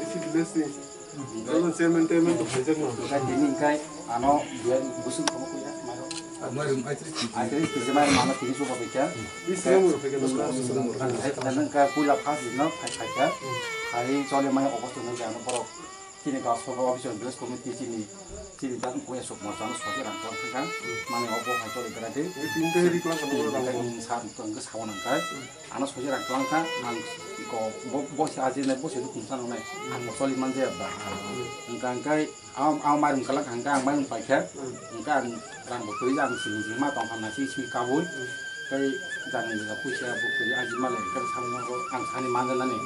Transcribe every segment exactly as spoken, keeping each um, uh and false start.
D C village ni. Joto chairman, chairman to phaijak no. Hingke tini hingke ano biya busuk komo kuya, maro. Mairum aitris kg. Aitris kg mairum ano tini suba phaikha. Bisi yang muru phaikha, bisi yang muru. Ang hai phaikha nang ka puila phas no phai phaikha. Hai chole mai obosto no jano borok. Chini gaso office of village committee chini, chini dan kuya sok mo jano soje rang klang kha. Mane obo hai chole berade. Tini tarik lang kha, rang klang. Sa tong ke sawan ang kai. Ano soje rang klang kha, ang ko bo, bo se aji nai, bo se dukung sa nai. Ang ko soli man je ba. Engka engkai, am, am mai rung kala kha, engka ang mai rung pai kha. Engka ang rang bo tui ang sing sing ma tong kha na si si kabui. Kai jang ni ga puisa bo tui aji ma le, engka sa no ko ang sani man je nani.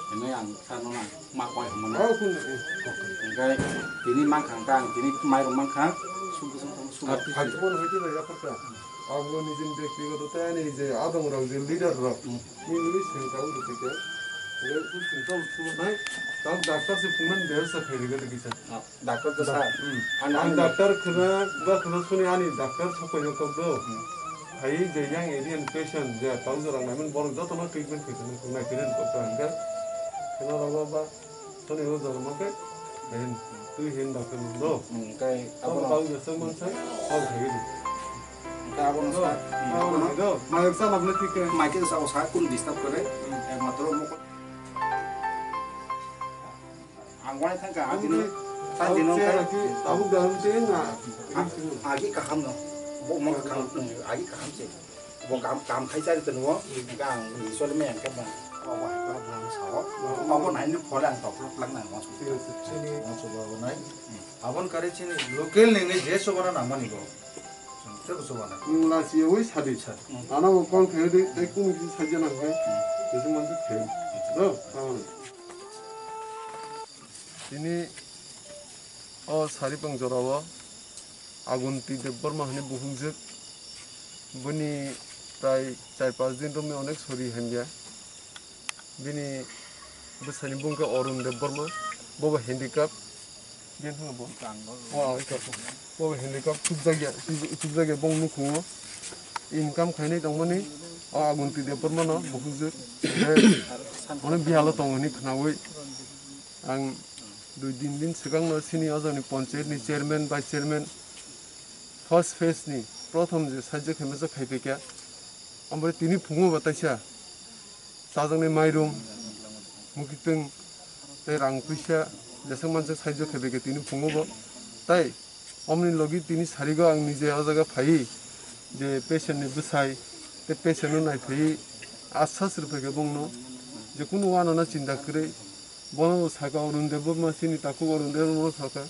Ene ang sa no na ma koi hamo na. Oh, kun. Engkai tini man kha, engka ang tini mai rung man kha. Suk suk suk. Abo nijini bektigoto tei ani je adong rok je leader rok. Nini ui seng tang rwtwi khe. Ui seng tang rwtwi nai. Tang doctor se phungnani behar sa khairi gada kisa. Doctor to sa. Hmm. Ani, ani doctor khna, ba khna suni ani doctor sapai no tok do. Hmm. Hai je yang alien patient je tang jora nai man borok joto no treatment khaitani phungnai khaitani tok ta hingka. Khna rwba ba suni o jora no khe. Hen, twi hen doctor no do. Hmm, kai abo no. Tang jora sa man sa, tang khairi. Hingke abono sa, abono. Mayok sa labna thik khe. Maike sa o sa kun disturb kore. Ekmatro mokol. Ang wai thangka, ang dino, ta dino khe. Tabuk daham se na. Agi kaham no. Bo mo kaham, agi kaham se. Bo kam, kam khai chari tanu. Hingke ang isol me ang khe ba. Bo bo hai khe ba sa o. Bo bo nai ni phole ang tok lok lang na mo. Mo so ba bo nai. Abon kare chini local ni ne je sobana nangmani bo. Chwng tebo sobana. Nwng lachiyawi sadi. Sadi. Ano bo kong khayo de, tei kung si sajana hwnkhe. Jesa mansa khayo. Do, tamani. Tini o Saripang jorao Agunti Debbarma hwnwi buhungjwk. Bini prai char panch din romwi onek sori hamya. Bini bwsani bung khe Arun Debbarma, bobo handicap. Bini phano bo? Oh, ito. Bobo handicap, chukjakya, chuk-, chukjakya bong nukhungo. Income khainai tongmani, o Agunti Debbarma no buhungjwk. Onek bihalo tongo hwnwi khnaui. Ang dui tin din swkangno chini o jagani panchayat ni chairman, vice chairman, first phase ni prothom je sajak khe masa khai phaikha, omo tini phungo bo taisa chajaknai mairum, mukitwng tei rang puisa jeswk mansa sajak khai phaikha tini phungo bo. Tai omoni logi tini sarigo ang nije o jaga phaiwi je patient ni bwsai tei patient no naiphaiwi asas rwphaikha bongno je kunu uanana chinta kwrwi. Bono bo saka Arun Debbarma chini takhuk Arun Debbarma saka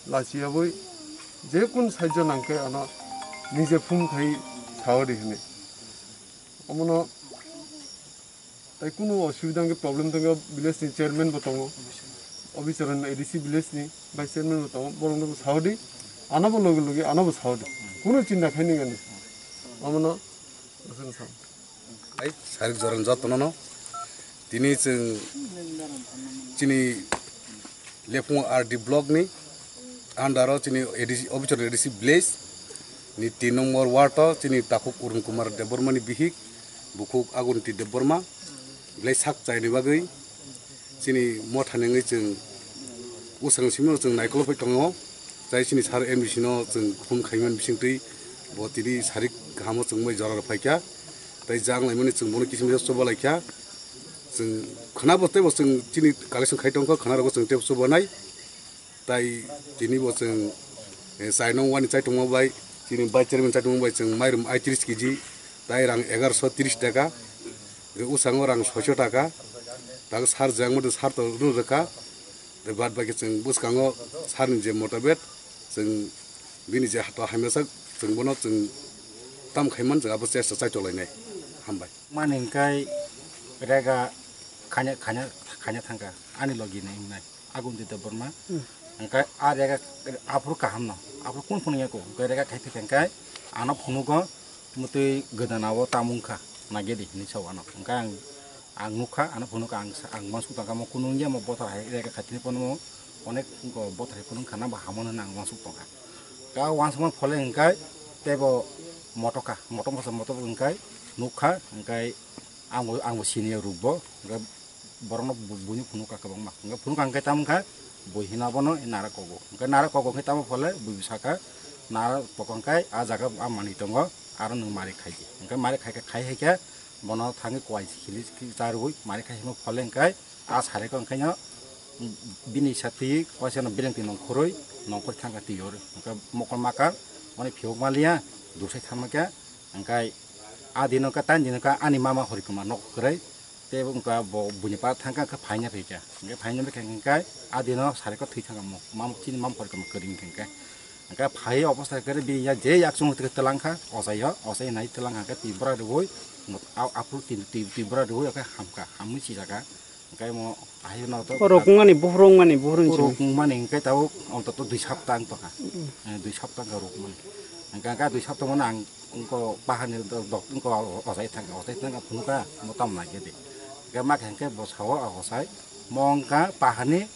lachiyawi je kun sajak nangkhe ano nije phone khai sawi di hwnwi. Omono tai kunu osubida hwnkhe problem tongkhe village ni chairman bo tongo, officer hwn A D C village ni vice chairman bo tongo, borok no bo sawi di, ano bo logi logi ano bo sawi di, kunu chinta khaini gani. Omono aswk sa. Hai, sarik joran jotono no. Tini chwng chini Lephung R D block ni under o chini A D C, officer A D C village ni tin number ward o chini takhuk Arun Kumar Debbarma ni bihik bukhuk Agunti Debbarma belai sak chaini bagwi chini motha nengwi chwng usang simi chwng naikolo phai tongo. Chai chini sir M D C no chwng phone khaiman bisingtwi bo tini sarik kahamo chwng bai jora rw phaikha. Tai jang laimani chwng bono kisim kisa chuba laikha. Chwng khwnabo teibo chwng chini collection khai tongkha, khwnarokbo chwng teibo chubanai. Tai tini bo chwng, eh, chai nong wani chaitongma bai, chini vice chairman chaitongma bai chwng mairum aitris kg, tai rang egaroso tris taka, eh, usango rang soiso taka, tak sir jang mode sir to rw rwkha. Tei baad baki chwng bwskango sir ni je motabet chwng bini je hato hamyasa chwng bono chwng tam khaiman chwng abo chesta chaitolainai. Hambai. Mani hwnkhe rega khaina, khaina, khaina thangkha ani logi ni wngnai Agunti Debbarma. Hmm. Hwnkhe a rega aphuru kaham no, aphuru kun phunukya kho, hwnkhe rega khai thwikha hwnkhe ano phunugo mwtwi gwdana o tamo wngkha, nagedi hinwi sao ano. Hwnkhe ang Ang nukha, ano phunukha, ang sa-, ang uansuk tongkha, omo kunu wngya, omo bothor hai rega khatini phano onek bothor hai phunuk khana, bo hamya hwnwi ang uansuk tongkha. Ta uansukma phole hwnkhe teibo motokha, motok masa motok hwnkhe nukha, hwnkhe ang bo, ang bo siniya rukbo, hwnkhe borokno bu-, buino phunukha kwbangma. Hwnkhe phunukha hwnkhe tamo wngkha, bui hino abono nara kogo. Hwnkhe nara kogo hwnkhe tamo phole bui sakha, nara kogo hwnkhe a jaga a manwi tongo, aro nwng mari khaidi. Hwnkhe mari khaikha, khai haikhe, Bono thangwi kuai khili charwi mari khai himo phole hwnkhe a sare ko hwnkhe no bini satwi kuaisa no beleng twi nongkhorwi nongkhor thangkha twi oro hwnkhe mokol maka oni phiyok maliya dusai thangma khe hwnkhe a dino khe tan dino khe ani mama hori kwma nok kwrwi tei wngkha bo buini pa thangkha khe phaina phaikha hwnkhe phaina phaikha hwnkhe a dino sare ko thwi thangkha mo mam chini mam hori kwma kwrwi hwnkhe. Hwnkhe phai obostha khe bini ya je yak chwng twi twlang kha, ochai o, ochai nai twlang kha khe twi bwra rwui, a-, aphuru twi, twi, twi bwra rwui khe ham kha, hamwi sijak kha. Hwnkhe omo ahai no to O rok wngmani, buphuru wngmani, buphuru wngsi. Rok wngmani hwnkhe tabuk ontoto dui sapta wng tongkha. Mm. Eh, dui sapta wngkha rok wngmani. Hwnkhe, hwnkhe dui sapta wngmani ang wngko pahani do-, dok-, wngko ochai thangkha, ochai thangkha phunukha, omo tamo nai khe di. Hwnkhe ma khe hwnkhe bo sao a ochai, mo wngkha pahani,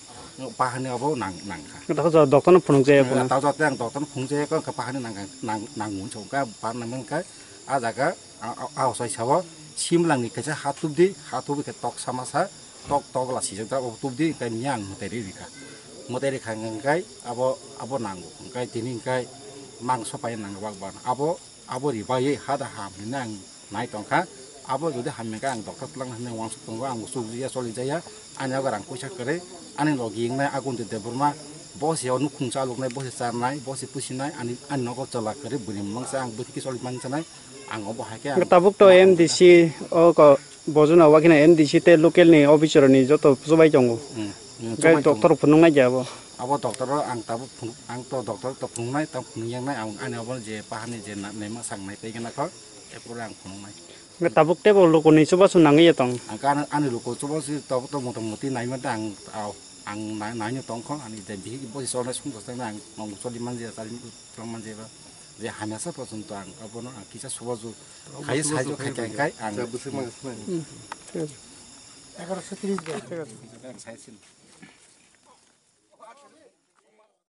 pahani obo nang-, nangkha. Takhuk jora doctor no phunukjaya Nang-, kuno. Takhuk jora ang doctor no phunukjaya kho, hwnkhe pahani nang-, nang-, nango hinwi sa, hwnkhe pahani nangmani hwnkhe a jaga, a, a, a osai sao, simlangni kaisa ha tubdi, ha tubwi khe tok sama sa, tok, tok la sijak da, obo tubdi, hwnkhe miya ang mwtai ri rikha. Mwtai rikha hwnkhe abo, abo nango, hwnkhe tini hwnkhe mangso pai nango bak bak. Abo Abo ri bai ha da ham hinwi ang nai tongkha. Abo jodi hamya khe ang doctor twlang hinwi uansuk tongo, ang chukjaya, cholijaya, ani yago rang puisa kwrwi, ani logi wngnai Agunti Debbarma, bo se o nukhung chaloknai, bo se charnai, bo se pusinai, ani, ani nogo chwla kwrwi bwrwi mangsa ang bwtwi khe choli mansanai, ang obo hai khe ang Tabuk to M D C o ko Bojona wakhina M D C tei local ni officer ni joto chubai tongo. Hmm, hmm, Gai chubai tongo. Doctor phunuknai khe abo. Abo doctor o ang tabuk phunuk, ang to doctor to phunuknai, tamo phunukya wngnai, ang ani abo je pahani je na-, naima sangnai tei gana kho, e pore ang phunuknai. Tabuk tei bo luku ni chubachu nangwi ya tong. Ang ka ani luku chubachu tabuk to motamoti naima ta ang, ah, Ang nai-, naino tongkho, ani je bihik bo chornai song thangna ang nong choli manje, chali tlang manje ba, je hamya sa porjonto ang abono ang kisa subajo khai saijo khai khai khai ang. Egaroso tris bai. Ang saisin.